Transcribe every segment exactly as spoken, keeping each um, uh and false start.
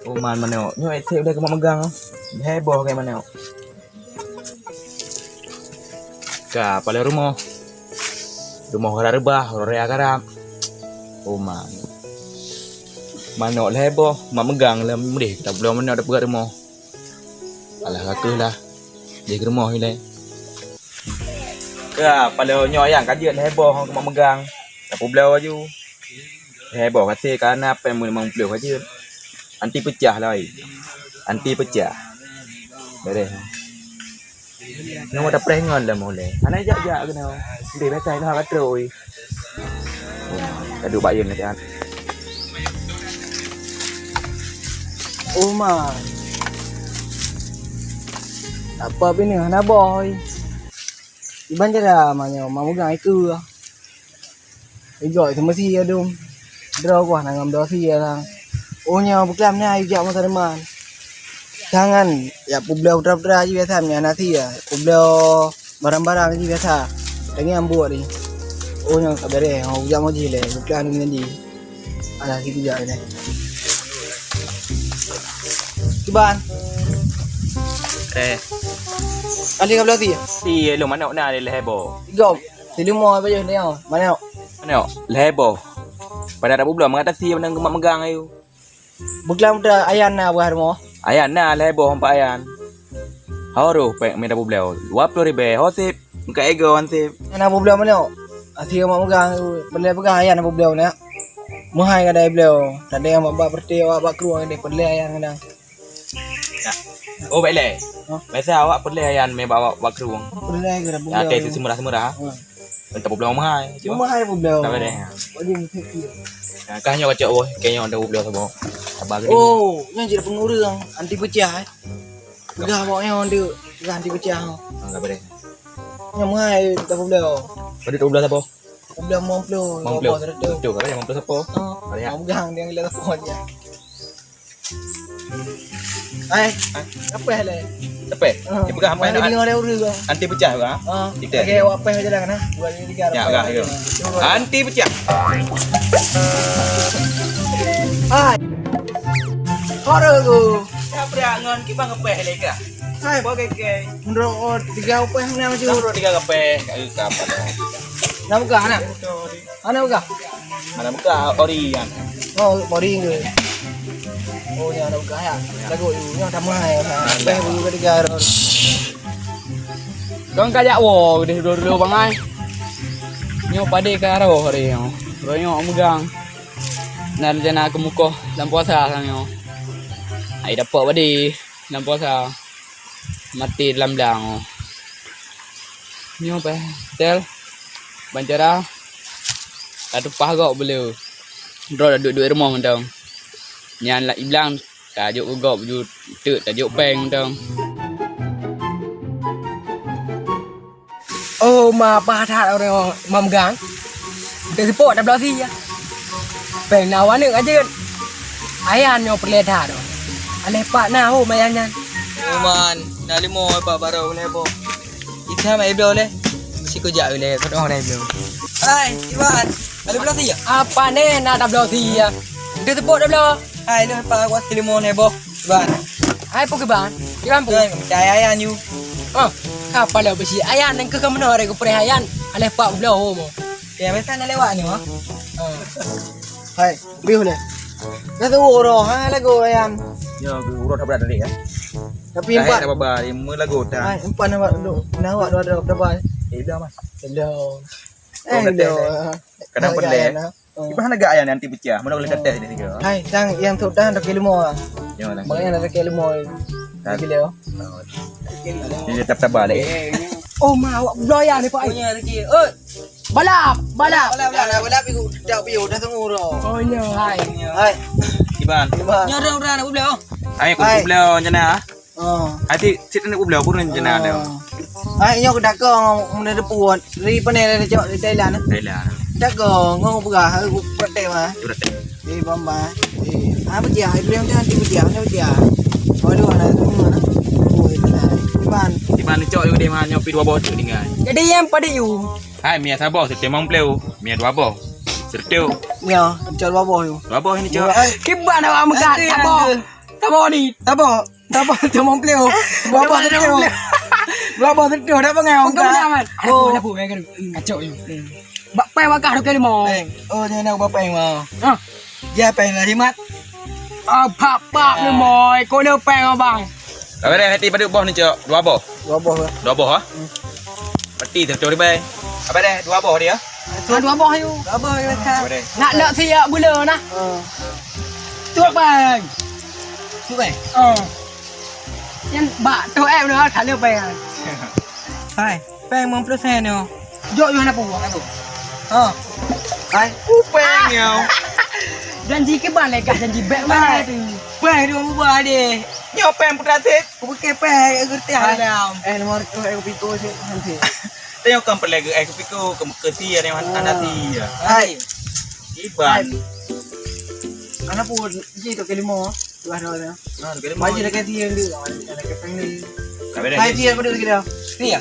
Oh man, manok. Nyoe ék sép deh keumat meugang. Heboh keu manok. Ka, paloe rumoh. Rumoh ka reubah, raya karab. Oh man. Manok lhèe boh, mat meugang lom meudeh, tapubloe manok tapeugöt rumoh. Alah, ka keuh lah. Jih rumoh ilèe. Ka, paloe nyoe ayang ka jeuet lhèe boh, mat meugang. Tapubloe laju. Lhèe boh ka sép, ka na pèng limong ploh ka jeuet. Anti peucah lah, ai. Anti peucah. Beres. Nyoe tapreh ngon lom ulèe. Hana jak-jak keunoe. Deh, biasa inoe ka trok, oi. Ka duek bak yén lagèe nyan. Oh, ma. Apa bini hana boh, oi. Iban cara ma nyoe, ma meugang ikeu. Igok itu meusie dum. Droe goh na ngom dosie sang. Oh, nyoe beuklam na ijak masa depan. Tangan, ya, peubloe putra-putra jih biasa, nyan na sie. Peubloe barang-barang jih biasa. Tangiang buet ni. Oh, nyoe ka beres. Oh, ijak mau jih lé. Beuklam ni nanti. Alah, situ jak ni. Kiban. Eh. Kali ka beulati ya? Iya, lu manok na lé lhèe boh. Igom. Silimo apa je ni, oh. Manok. Manok, lhèe boh. Pada ada peubloe, mengata sie menang gemak megang ayu. Beuklam dah ayan na buah rumoh. Ayan na lhèe boh empat ayan. Ho roh pèng mita peubloe. Dua puluh ribèe, ho sép. Muka ego wan sép. Ayan na peubloe manok. Asie mak megang, peureulèe peugah ayan na peubloe manok. Meuhai kadai bloe. Tadi yang bak, bak perti awak bak krueng deh peureulèe ayan kadang. Ya. Oh, baik lé. Hah? Biasa awak peureulèe ayan mé bak, bak, bak krueng. Peureulèe ke dah peubloe. Ya, teh tu seumurah-seumurah. Hah. Entah peubloe meuhai. Cuma meuhai peubloe. Tak ada. Wajib mesti. Ya, kah nyoe kacok boh, kayaknya ada peubloe saboh. Sabar ke. Oh, nyan jadi pengurang anti pecah eh. Peugah awak nyoe dek, peugah anti pecah. Ah, tak apa deh. Nyoe meuhai tak peubloe. Pada tak peubloe saboh. Peubloe limong ploh. Limong ploh. Betul, kan limong ploh sapo? Oh, banyak. Pegang dia gila sapo je. Hai, apa le? Tepe. Ah, dia pegang apa nak? Dia orang. Anti pecah ke? Ah, kita. Okey, awak apa je lah kan? Dua, tiga. Ya, ya, ya. Anti pecah. Hai. Hore tu. Siapa dia ngon kiban ngepeh le ke? Hai, bawa keke. Menurut tiga upah mana macam? Menurut tiga ngepeh. Kayu kapan? Nak buka anak? Anak buka? Anak buka ori kan? Oh, ori ke? Oh, ni anak buka ya. Lagu ni yang sama ya. Teh bulu ketiga. Kong kajak wo deh dulu-dulu bang ai. Nyoe padé ka roh hari nyoe. Roh nyoe megang. Na rencana keumukoh lam puasa sang nyoe. Ai dapok padé lam puasa. Maté lam blang. Nyoe peh tel. Bancara. Ka tupah gok beu le. Droe duek-duek rumoh mantong. Nyan la iblang tajok gok baju teuk tajok peng mantong. Oh, ma paih that ureueng ma meugang. Teuseupok tabloe sie. Peng na waneuk ajeut. Ayan nyoe peureulèe that. Aléh pat na ho mayan nyan. Uman, na limo bak barô ulèe boh. Isa mai bloe lé. Mesti kujak ulèe, kudong ulèe bloe. Hai, Iwan. Ada bloe sie? Apa nè na tabloe sie? Teuseupok tabloe. Hai, lôn pat kuat limo nè boh. Ban. Hai, peue keuban? Kiban peue? Kan, percaya ya nyu. Oh, ka paloe beusi ayan nang keu kamoe nyoe aré kupreh ayan. Aléh pat bloe ho mo. Ya, biasa na lewat nyu, ha? Oh. Hai, biuh lé. Dah tu uroe, ha, lagu ayan. Ya, uroe dah berat tadi ya. Tapi empat. Dah baba, lima lagu dah. Hai, empat nampak duduk. Nah, awak dua dua baba. Eh, dah mas. Hello. Eh, dah. Kadang pedas. Iban hana gak ayam nanti pecah. Mana boleh kata ni tiga. Hai, tang yang tu dah tak ilmu ah. Ya, dah. Makanya dah tak ilmu. Dah. Gila. Dia tetap sabar dek. Oh, ma awak bloe ya ni, Pak. Punya rezeki. Oi. Balap, balap. Balap, balap, balap, balap, iku dak piu dah tengok dah. Oh, ya, hai. Hai. Iban. Iban. Nyoe orang-orang nak bloe. Hai, aku bloe macam mana? Oh. Hati cit ni udah kurang je nak ada. Oh. Ai nyoe dakong mun ada puan. Ri pane ada cok di Thailand. Thailand. Dakong ngau peugah aku praktek mah. Praktek. Di Bamba. Di apa dia? Ai dia nanti dia, apa dia? Waduh, ada tu mana? Oh, itu lah. Iban. Iban cok di mana nyopi dua boh tu tinggal. Jadi yang pada you. Hai, mie saboh, siteu limong ploh. Mie dua boh. Siteu. Ya, cok dua boh you. Dua boh ini cok. Kiban awak megat, apa? Kau ni, tak apa. Tak apa, tu mong pleo. Dua boh tu mong pleo. Dua boh tu dah bangai orang. Kau dah aman. Oh. Ada apa, ada apa, kacau you. Bak pèng bakah tu lima. Pèng. Oh, jangan nak bak pèng mah. Ha. Dia pèng lah jimat. Ah, pak pak ni moi. Kau ni pèng abang. Abang dah hati padum boh ni, Cok? Dua boh. Dua boh lah. Dua boh, ha? Hmm. Peti tu, Cok, dibai. Abang dah dua boh dia. Ah, dua boh you. Dua boh you, Cok. Abang dah. Nak lak siap gula nah. Hmm. Tu pèng. Tu pèng. Oh. Yang bak tu eh, udah tak ada pèng. Hai. Pèng limong ploh sen nyoe. Jok, jok, hana peue, hana peue. Ha. Hai, ku pèng nyoe. Janji kiban lé kah, janji bèk mana tu? Pèng dua mubah deh. Nyoe pèng putra sép. Ku pakai pèng, aku reti hai. Haram. Eh, nomor tu, eh, kupiko sih, nanti. Tengok kan perlege, eh, kupiko, ke, ke si, ada yang hana si, ya. Hai. Iban. Hai. Hana peue, ji tu ke lima. Dua, dua, dua. Ah, dua kali. Mai je dekat dia dulu. Dekat pèng ni. Mai je pada kita. Ni ya?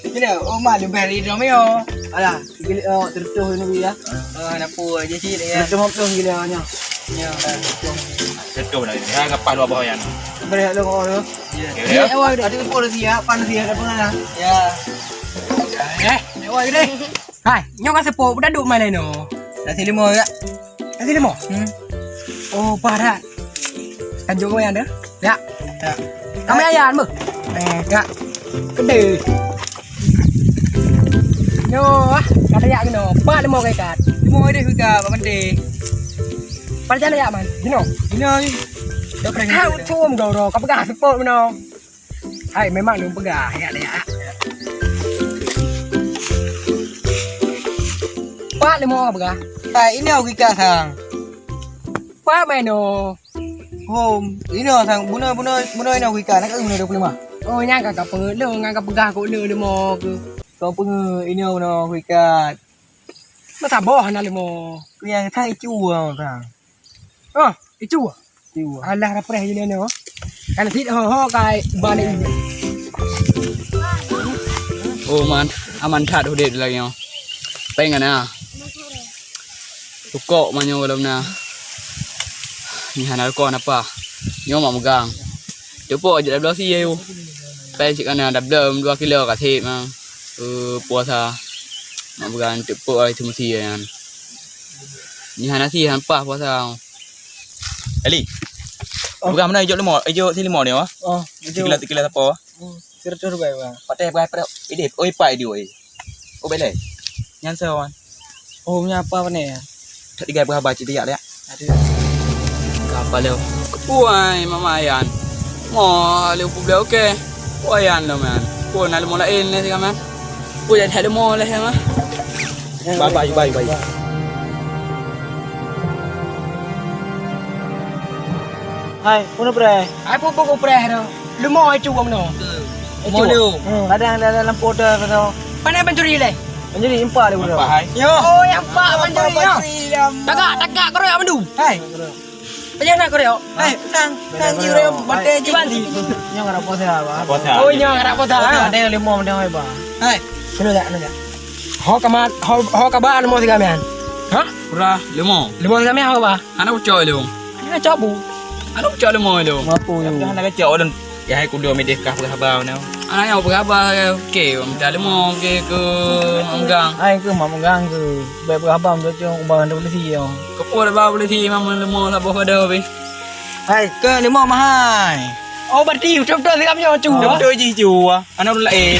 Kita, oh, mak, leubeh dari drum yo. Alah, gila, oh, tertuh ni ya. Ah, nak pun aja sih dia. Tertuh mampus gila nya. Ya, tertuh. Tertuh dah. Ya, kapah dua boh yan. Beri lo oh. Ya. Ya. Ada pun dia, pan dia ada pun lah. Ya. Eh, awak gede. Hai, nyoe ka seupôt, budak duek main laén nyoe. Nasi lima, ya? Nasi lima? Hmm. Oh, paih that. Kan jok goyang tu? Ya. Ya. Kami ayam tu? Eh. Ya. Gede. Nyoe, ah, kata yak kena. Pat lima ke ikat? Lima deh, Kak, Pak Menteri. Pada jalan yak, Man? Gino? Gino ni. Dah pernah gino. Kau cum kau, bro. Kau pegang seupôt, Gino. Hai, memang lôn peugah, ya, ya. Pat leumo peugah. Hai, ini aku ikat sang. Pat main no. Hom, ini sang bunoe, bunoe, bunoe ini aku ikat. Nak kat bunoe dua puluh lima. Oh, nyang ka, ka peungeut lôn, nyang ka peugah kok lôn leumo ke. Kau peungeut, ini aku nak aku ikat. Masa boh na leumo. Ku nyang sang icu sang. Oh, icu. Icu. Alah, rapreh je nyoe. Kan sit ho ho kai bani. Oh, man, aman that udép lagèe nyoe. Pèng na. Rukok ma nyoe gohlom na. Ni hana rukok hana apa. Nyoe mak megang. Teupok jeuet dabloe sie yue. Pèng cit kana dabloe dua kilo ka sép ma. Eh, puasa. Mak megang teupok ai teumeusie nyan. Ni hana sie hana paih puasa. Ali. Oh. Peugah meunan ijok leumo, ijok si leumo ni, wah. Oh, ijok. Sikila, sikila sapo, wah. Hmm, seratus rupiah, Bang. Patéh peugah, peugah. Idéh, oi, pai di, oi. Oh, belai. Nyan soe, Wan? Oh, nya apa, apa ni, ya? Tak tiga peugah baca dia, ya. Aduh. Apa leu? Kepuai, Mama Ayan. Mo, leu peubloe, oke. Kepuai, Ayan, lo, man. Pun ada mo lain, leh, kan, man. Pun ada mo, leh, kan, man. Bye, bye, bye, bye. Hai, pun preh. Hai, pun, pun preh tu. Leumo ai cuwang no. Mo leumo. Hmm, kadang dalam, dalam foto tu. Pandai pancuri leh. Pancuri empat leh udah. Empat, hai. Yo. Oh, yang empat pancuri, yo. Tagak, tagak keroyak mandum. Hai. Payah nak keroyak. Hai, sang, sang jurem, mate jiban. Nyoe ngarap puasa, Bang. Puasa. Oh, nyoe ngarap puasa, ha? Ada yang leumo, ada yang hebat. Hai. Kena tak, kena tak? Ho kamat, ho, ho kaban mo siga mian. Ha? Pura leumo. Leumo siga mian ho ba? Hana ucok leumo. Hana ucok bu. Hana ucok leumo leumo. Ngapo leumo? Hana ucok leumo. Ya, hai kudo mideh kah peugah haba nyoe. Anak nyoe peugah haba, oke, minta leumo, oke, ke Mak Megang. Hai, ke Mak Megang ke. Baik peugah haba, minta cong ubah anda polisi nyoe. Keupot ba polisi, memang leumo saboh pada, weh. Hai, ke leumo mahai. Oh, berarti betul-betul sikap nyoe, cu. Betul-betul ji, cu. Anak ureueng laén.